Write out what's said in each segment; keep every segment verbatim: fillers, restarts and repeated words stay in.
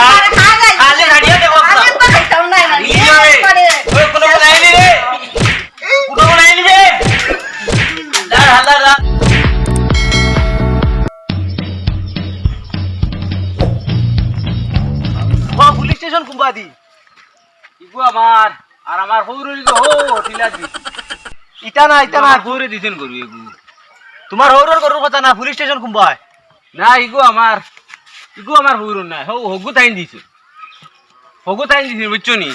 আরে, খা যাই। খালি নাড়িয়া দেখো। আরে, তো খাইতাম না, না। ইয়ে রে। আরে। ওই কোনো কোনো আইলি রে। কোনো কোনো আইলি রে। যা, হালা, যা। ও, পুলিশ স্টেশন কুম্বাদি। ইগু আমার, আর আমার হৌরর ইগু হো, হোটেলা দি। ইটা না, ইটা না। আমার হৌরে দিছেন গরু এগু। তোমার হৌরর গরুর কথা না, পুলিশ স্টেশন কুম্বায়। না, ইগু আমার, ইগু আমার হৌরর না, হো, হগু তাইন দিছে। হগু তাইন দিছে, বুঝছো নি?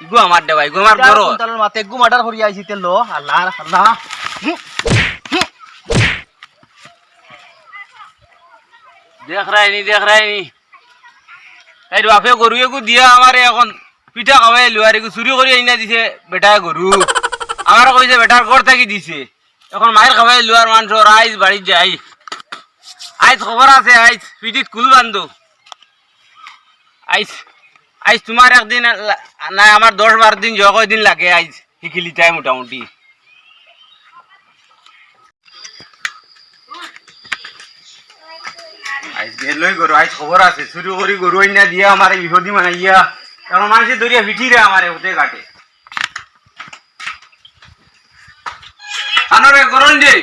ইগু আমার দেবা, ইগু আমার ইটা বড়। কোন তালর মাতে এগু মার্ডার করি আইছি তে লো, আল্লাহ, আল্লাহ। হুম, হুম। দেখ রায়নি, দেখ রায়নি। তাইর বাপে গরু এগু দিয়া আমারে এখন পিঠা খাওয়াইলো, আর এগু চুরি করি আইনা দিছে বেটায় গরু। আমারে কইছে বেটার ঘর থাকি দিছে। এখন মাইর খাওয়াইলো আর মানষর, আইজ বাড়িত যাই। আইজ খবর আছে, আইজ পিঠিত কুল বান্ধো। আইজ, আইজ তোমার একদিন লা-, না, আমার দশ বারো দিন, যে কয়দিন লাগে আইজ হিকিলিতায় মোটামুটি। আইজ গেলই গরু, আইজ খবর আছে, চুরি করি গরু আইনা দিয়া আমারে বিপদি বানাইয়া, এখন মানষে ধরিয়া ফিটিরে আমারে উঠে কাটে। আনরে গরম দে।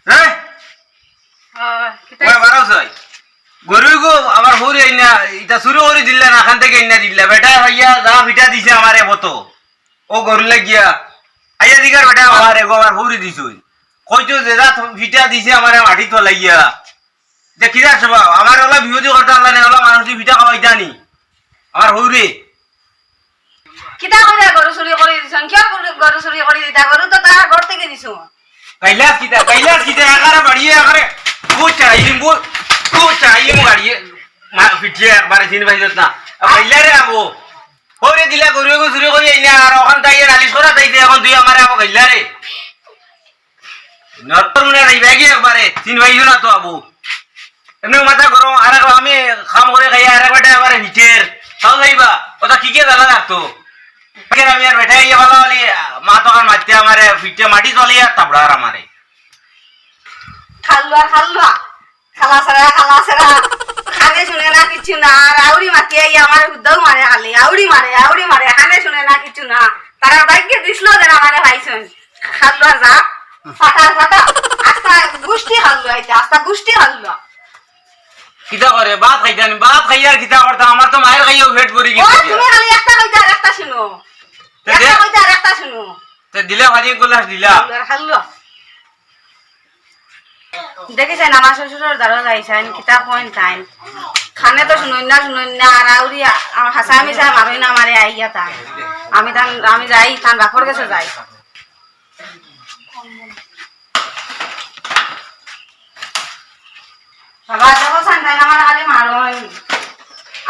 রে? ওই বারো ছয়। গরু গো, আমার হৌরে আইনা, ইটা চুরি করি দিলা না, খান থাকি আইনা দিলা। বেটা ভাইয়া, যা ফিটা দিছে আমারে বতো। ও গরু লাগিয়া। আইয়া দিগার বেটা, আমারে গো, আমার হৌরে দিছই। কইতো যে যা ফিটা দিছে আমারে মাটিত ফালাইয়া। যে কিরা আছে বা, আমার ওলা বিপদি করতে আল্লাহ নেই, ওলা মানুষ দি ফিটা খাওয়াইতা নি। আমার হৌরে। কিতা কইরা গরু চুরি করি দিছন? কিয়া গরু, গরু চুরি করি দিতা? গরু তো তার ঘর থাকি দিছন। কাইলাস কিতা, কাইলাস কিতা, একারে বাড়িয়ে একারে। ও চাইলিম বল, ও চাইলিম গাড়িয়ে। মা ফিটিয়ে একবারে চিন পাইছত না। আর কাইলা রে আবো। হৌরে দিলা গরু এগু চুরি করি আইনা, আর ওখান তাই নালিশ করা তাইতে এখন তুই আমারে আবো কাইলা রে। নটর মনে নাই ব্যাগি একবারে, চিন পাইছো না তো আবু। এমনি মাথা গরম, আর এক আমি কাম করে খাই, আর এক বেটা আমারে ফিটের। তাও যাইবা, ওটা কি কে জ্বালা লাগতো? ফিটের আমি আর বেটা ইয়ে ভালো হলি, মা তো আর মারতে আমারে, ফিটে মাটি চলে আর তাবড়া আর আমারে। খাল্লুয়া, খাল্লুয়া। খালা ছাড়া, খালা ছাড়া। কানে শুনে না কিচ্ছু না। আর আউরি মাতি আই আমার হুদ্দাও মারে খালি। আউরি মারে, আউরি মারে। কানে শুনে না কিচ্ছু না। তারা বাইকে দিছিল যেন আমারে পাইছন। খাল্লুয়ার জাত। ফাটা, ফাটা। আস্তা গুষ্টি খাল্লুয়া ইতা। আস্তা গুষ্টি খাল্লুয়া। কিতা করে? ভাত খাইতাম নি? ভাত খাইয়া আর কিতা করতাম? আমার তো মাইর খাইয়াও পেট ভরি ও, গেছে। তুমি খালি একটা কইতা আর একটা শুনো। তে দে। একটা কইতা আর একটা শুনো। তে দিলা ভাজি গোলাস দিলা। খাল্লুয়ার খাল্লুয়া। দেখিছেন, আমার শ্বশুরর দ্বারো যাইছেন, কিতা কইন তাইন। কানে তো শুনইন না, শুনইন না, আর আউরি আ-, আমার হাছা মিছা মারইন না, আমারে আইয়া তান। আমি তান, আমি যাই, তান বাপর গেছে যাই। বাবা, দেখো চান তাইন আমারে খালি মারইন।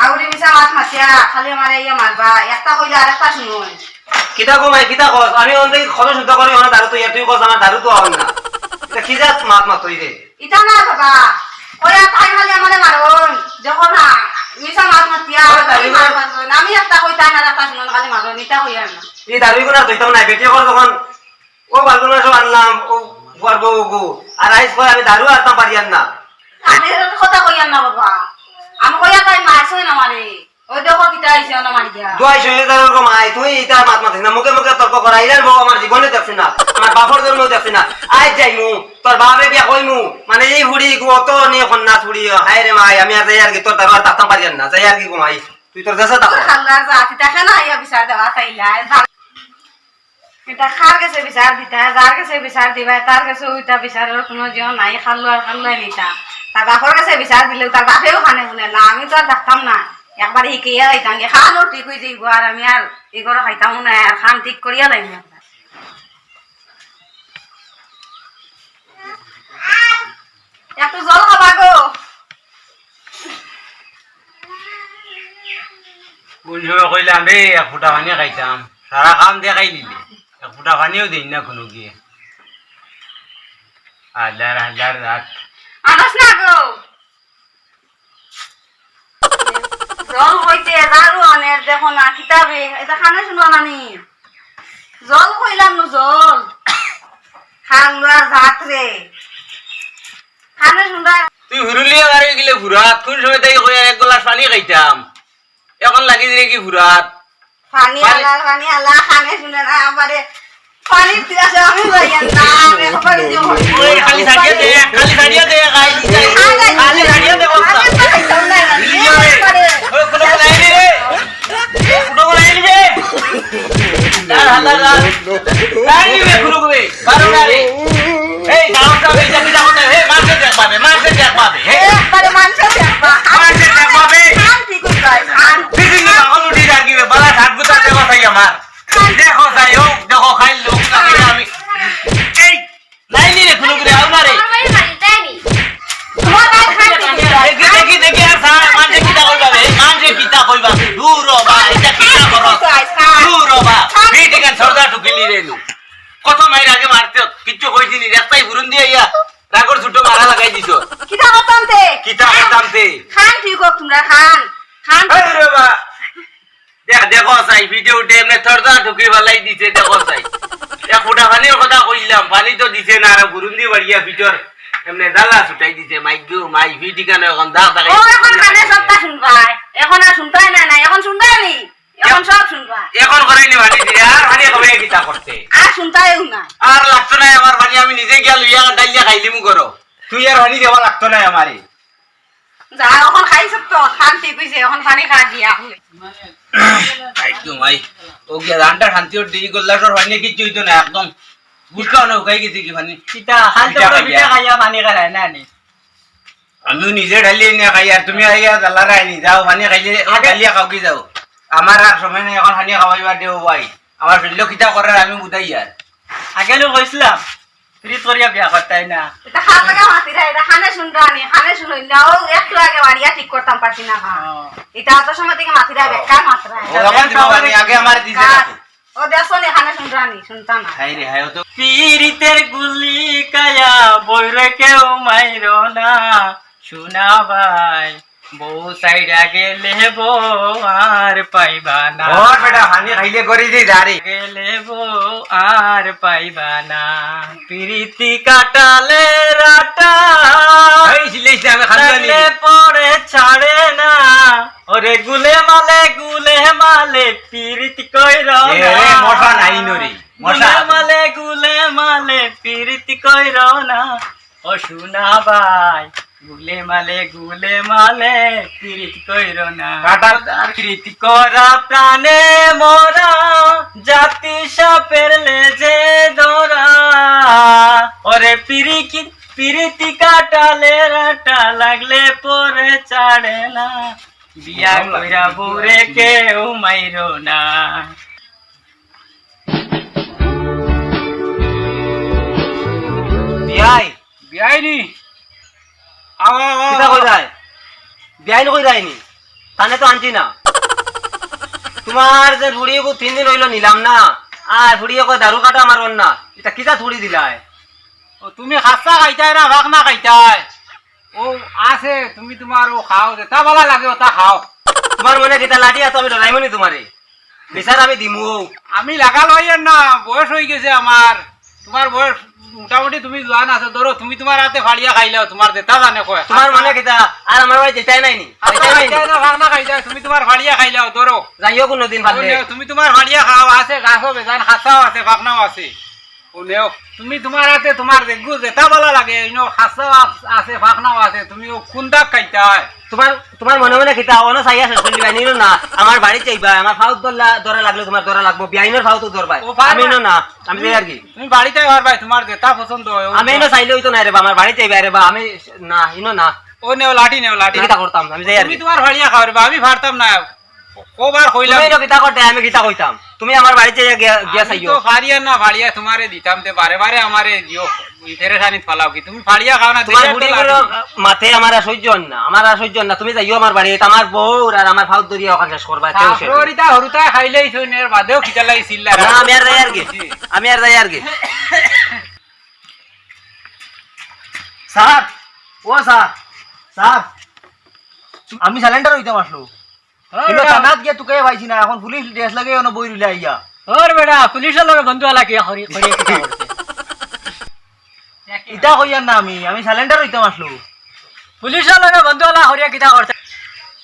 আউরি মিছা মাত মাতিয়া খালি আমারে ইয়া মারবা, একটা কইলে আরেকটা শুনইন। কিতা গো মাই, কিতা কস? আমি অন্তে কত শুদ্ধ করি, অনে দারু তো ইয়া, তুই কস আমার দারু তো অয় না। ইতা কি জাত মাত মাতই রে? ইতা না বাবা, কইয়া তাই খালি আমারে মারইন। দেখো না, মিছা মাত মাতিয়া, আরে দারু খালি না। মার মারইন। আমি একটা কই তাই না, একটা শুনইন, খালি মারইন, ইতা কইয়া না। এই দারু গুনা তো ইতাম না, বেটি কর যখন ও বালগুনা সব আনলাম, ও ফুয়ার বউ গো। আর আইজ কয় আমি দারু আনতাম পারিয়ার না। কানের কথা কইয়ার না বাবা। আমি কইয়া তাই মারছইন আমারে। ওই দেখো কিতা আইছে না মারিয়া। দুয়াই শরীরে তার ওরকম আয়, তুই ইতা মাত মাতিস না, মুখে মুখে তর্ক করা, ইলার বউ আমার জীবনে দেখছি না, আমার বাপর জন্মেও দেখছি না। আইজ যাইমু, তোর বাপে গিয়া কইমু, মানে এই ফুড়ি গো অত নিয়ে কন্যা ফুড়ি, হায় রে মাই, আমি আর যাই আর কি, তোর দারু আর থাকতাম পারিয়ার না, যাই আর কি ঘুমাই, তুই তোর দেশে থাক। খাল্লা জাতি দেখে না, ইয়া বিচার দেওয়া খাইলা। ইতা কার গেছে বিচার দিতা, যার গেছে বিচার দিবা, তার গেছে ইতা বিচারর কুনু জিও নাই, খাল্লু আর খাল্লু নিতা। তার বাপর গেছে বিচার দিলেও তার বাপেও কানে হুনে না, আমি তো আর থাকতাম না। একবার হিকিয়া যাইতাম গি, কানও ঠিক অই যাইবো, আর আমি আর ই ঘরো খাইতাম না, আর কান ঠিক করিয়া যাইমু একবার। একটু জল খাবা গো। কোন সময় কইলাম রে, এক ফুটা পানি খাইতাম, সারা কাম দেখাই দিলে, এক ফুটা পানিও দেই না কুনু গিয়ে। আল্লাহর, আল্লাহর রাত। আনস না গো। জল কইতে ঝাড়ু আনের, দেখো না, কিতাবে, ইতা কানে শুনো না নি? জল কইলাম নু, জল। খাল্লুয়ার জাত রে। কানে শুনরা। তুই হুরুলিয়া বারে গেলে ফুরাত, কোন সময় তাই কই এক গ্লাস পানি খাইতাম, এখন লাগি দিলে কি ফুরাত? পানি পানি- আলা, পানি আলা, কানে শুনে না আমারে। পানি পিয়াসে আমি পাইয়ার না, আমি একবারে যে ওই খালি ছাড়িয়া দে, খালি ছাড়িয়া দে, খাই। খালি ছাড়িয়া দে, বস্তা। আমি তো খাইতাম না, আমি ইয়ে রে। একবারে ওই কোনো নাই রে। কোনো নাই রে। না, না, না, না। নাই রে, কোনো করে। বারো না রে। এই, যাও, যাও, এই, যাও, যাও, যাও। এই, মারছে দেখবা বে, মারছে দেখবা বে। এই, একবারে মারছে দেখবা। মারছে দেখবা বে। শান্তি কোথায়? শান্তি। বিভিন্ন পাগল উঠি যার কি বে, বালা ঠাট গুতা দেখো তাই আমার। দেখো তাই, ও, দেখো খাই লোক, আমি, আমি। এই, নাই নি রে, কোনো করে আও না রে। আমার বাড়ি মারি দেয়নি। তোমার বাড়ি খাই দেখি, দেখি, দেখি, আর স্যার, মানছে কিতা কইবা বে? মানছে কিতা কইবা বে? দূর হ বা, এটা কিতা করো? দূর হ বা। বিটিকান সর্দা টুকিলি রে নু। কত মাইর আগে মারতে, কিচ্ছু কইছি নি, রাস্তায় ঘুরুন দিয়ে ইয়া, রাগর ছুটো মারা লাগাই দিছ। কিতা করতাম তে? কিতা করতাম তে? খান ঠিক হোক তোমরা, খান। খান। এই রে বা। দেখ, দেখো চাই, ভিডিও উঠে এমনি থরদা ঢুকি ফালাই দিছে, দেখো চাই। এক ফুটা পানির কথা কইলাম, পানি তো দিছে না, আর ঘুরুন দি বাড়িয়া ভিতর এমনি জ্বালা ছুটাই দিছে, মাই গো, মাই ভিডিও কেন এখন দাগ দাগাই ও, এখন কানে সবটা শুনবায়। এখন আর শুনতায় না, না, এখন শুনতায় নি? এখন সব শুনবা। এখন করাই নি পানি দিয়ে, আর পানি কবে কিতা করতে? আর শুনতায়ও না। আর লাগতো না আমার পানি, আমি নিজে গিয়া লইয়া ডালিয়া খাইলিমু করো। তুই আর পানি দেওয়া লাগতো না আমারে। যা, এখন খাইছ তো, শান্তি কইছে, এখন পানি খা গিয়া, এখন। একদম ভাই, ও গিয়া রান্ডা শান্তি ওর দিদি গোল্লাসর পানি কিচ্ছু হইতো না, একদম গুটকা না উকাই গেছে কি পানি। কিতা, হাল তো পিঠা করে খাইয়া। পিঠা খাইয়া পানি খায় না নি? আমিও নিজে ঢালি এনে খাই, আর তুমি আইয়া জ্বালা রায় নি, যাও, পানি খাইলে, আগে ঢালিয়া খাও কি যাও। আমার আর সময় নাই, এখন পানি খাওয়াইবা দেও ভাই। আমার শরীর কিতা করার আমি বুঝাই আর। আগে লো কইছিলাম, ফিরিত করিয়া বিয়া করতাই না। এটা খান লাগা মাতিরা, এটা খানে শুনরা নি, খানে শুনইন না। ও একটু আগে বাড়িয়া ঠিক করতাম পারছি না, হ্যাঁ। ও। এটা অত সময় থেকে মাতিরা, বেকার মাতরা। ও, এখন দিবা পানি, আগে আমার দিছে না। ও দেখছো নি, খানে শুনরা নি, শুনতা না। হায় রে, হায়, ও তো পিরিতের গুলি কায়া বইরে কেউ মাইরো না, শোনা ভাই, বউ সাইডা গেলে বউ আর পাইবা না। ওর বেটা, পানি খাইলে করি দি দাড়ি। গেলে বউ আর পাইবা না, পিরিতি কাটালে রাটা। এই সিলেইছে আমি খালি জানি। লাগলে পরে ছাড়ে না, ওরে গুলে মালে, গুলে মালে, পিরিতি কইরো এ না। রে, মশা নাই নরে, মশা। গুলে মালে, গুলে মালে, পিরিতি কইরো না। ও শোনা ভাই, গুলে মালে, গুলে মালে, পিরিত কইরো না। কাটা। পিরিত করা প্রাণে মরা, জাতি সাপের লেজে ধরা। ওরে পিরিকি-, পিরিতি কাটালে রাটা লাগলে পরে ছাড়ে না। বিয়া কইরা বউরে কেউ মাইরো না। বিয়াই। বিয়াই নি? আও, আও, আও, কিতা আও। কই যায়? বিয়াই নি কই যায়নি? তানে তো আনছি না। তোমার যে ফুড়ি গো তিন দিন হইল নিলাম না। আর ফুড়িয়ে কয় দারু কাটা আমার অন্না। এটা কিতা ফুড়ি দিলায়? ও, তুমি খাসা খাইতায় না, ভাগ না খাইতায়? ও আছে, তুমি তোমার ও খাও, যেটা ভালা লাগে ওটা খাও। তোমার মনে কিতা লাঠি আছে, আমি ডরাইমু নি তোমারে। বিচার আমি দিমু। আমি লাগাল অইয়ার না, বয়স অই গেছে আমার। তোমার বয়স মোটামুটি তুমি জোয়ান আছো, ধরো তুমি তোমার আতে ফাড়িয়া খাইলাও, তোমার যেটা জানে কয়। তোমার মনে কিতা, আর আমার বাড়ি যেতায় নাই নি? খাইতায় নাই নি? খাইতায় না, ভাগ না খাইতায়, তুমি তোমার ফাড়িয়া খাইলাও, ধরো। যাইও কোনোদিন পারলে। তুমি তোমার ফাড়িয়া খাও, আছে গাছও বেজান, খাসাও আছে, ফাকনাও আছে। ও নেও, তুমি তোমার আতে তোমার যেগু যেটা ভালা লাগে, ইনো খাসাও আছ-, আছে, ফাকনাও আছে, তুমি ও কোনটা খাইতায়? তোমার, তোমার মনে মনে কিতা, অনো চাইয়া শেষ করি দিবায়, নিলো না, আমার বাড়িত যাইবায়, আমার ফাউত ধরলা, ধরা লাগলে তোমার ধরা লাগবো, বিয়াইনর ফাউত ধরবায়। ও, পারবা। আমি ইনো না, আমি যাই আর কি। তুমি বাড়িত যাইবায়, তোমার যেটা পছন্দ হয়, ও আমি ইনো চাইলে অইতো না রে বা, আমার বাড়িত যাইবায় রে বা, আমি না, ইনো না। ও নেও, লাঠি নেও, লাঠি। কিতা করতাম, আমি যাই আর তুমি কি। তোমার ফাড়িয়া খাও রে বা, আমি ফাড়তাম না। কবার কইলাম। তুমি ইনো কিতা করতে, আমি কিতা কইতাম? তুমি আমার বাড়িত যাইয়া গিয়া, গিয়া আমি চাইও। তো ফাড়িয়া না, ফাড়িয়া তোমারে দিতাম, তে বারে বারে আমারে দিও, পেরেশানিত ফালাও কি? তুমি ফাড়িয়া খাও না, তোমার দিলে তো ফুড়ি লাগে। গুলো মাতে আমার আর সহ্য অর না, আমার আর সহ্য অর না। তুমি যাইও আমার বাড়িত, আমার বউর আর আমার ফাউত ধরিয়া ওখান শেষ করবায়, তেও শেষ। কাপড় ইতা হুরুতায় খাইলেই থইন, এর বাদেও কিতা লাগি চিল্লা? না, আমি আর যাই আর কি। আমি আর যাই আর কি। স্যার, ও স্যার, স্যার, আমি সারেন্ডার অইতাম আসলো। হ্যাঁ, কিন্তু বেটা। থানাত গিয়া তুকাইয়া পাইছি না, এখন পুলিশ ড্রেস লাগাইয়া অনো বই রইলে আইয়া। ওর বেটা, পুলিশর লগে বন্ধু আলা কি করি, করি কিতা করছে? ইতা কইয়ার না আমি, আমি সারেন্ডার অইতাম আসলো। পুলিশর লগে বন্ধু অলা করিয়া কিতা করতে?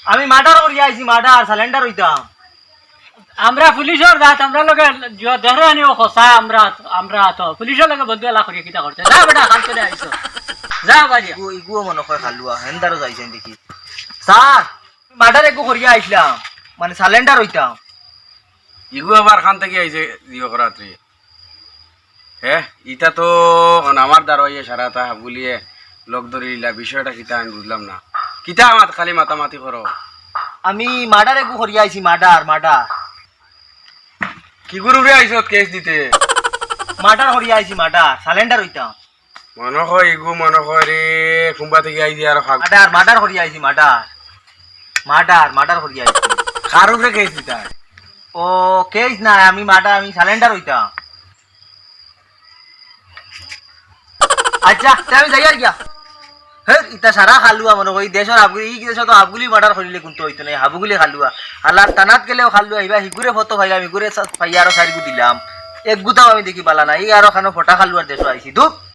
আমি মার্ডার করিয়া আইছি, মার্ডার, সারেন্ডার অইতাম। আমরা পুলিশর জাত, আমরা লগে জ-, দেখরে আনিও খোসা, আমরা, আমরা তো পুলিশর লগে বন্ধু অলা করিয়া কিতা করতে? যা বেটা, কাল করে আইছো। যা বাড়ি। ইগু, ইগুও মনে কয় খালুয়া, হেন্দারও যাইছেন দেখি। স্যার, মার্ডার এগু করিয়া আইছলাম, মানে সারেন্ডার অইতাম। ইগু আবার খান থাকি আইছে জিও করাত রে। হে, ইটা তো অখন আমার দ্বারা অইয়া সারাতা হাবগুলিয়ে লগ ধরিলিলা, বিষয়টা কিতা আমি বুঝলাম না। কিতা আমার খালি মাতামাতি করো? আমি মার্ডার এগু করিয়া আইছি, মার্ডার, মার্ডার। কিগুর উপরে আইছত কেস দিতে? মার্ডার করিয়া আইছি, মার্ডার, সারেন্ডার অইতাম। মনে কয় ইগু মনে কয় রে, কুম্বা থাকি আইছি আরো খাগ- মার্ডার, মার্ডার করিয়া আইছি, মার্ডার। মার্ডার, মার্ডার করিয়া আইছি। কার উপরে কেস দিতা? ও, কেস না, আমি মার্ডার, আমি সারেন্ডার অইতাম। আচ্ছা, তে আমি যাইয়ার গিয়া। হে, ইতা সারা খালুয়া মনে করি, দেশর হাবগুলি, ই দেশো তো হাবগুলি মার্ডার করিলে কুন্তা অইতো নায়, হাবগুলি খালুয়া। আল্লার তানাত গেলেও খালুয়া, ইবা হিগুরে ফটো পাইলাম, হিগুরে সা-, পাইয়া আরো চাইরগু দিলাম। এগগুতাও আমি দেখি বালা না, ই আরো খানো ফটা খালুয়ার দেশো আইছি। ধুপ।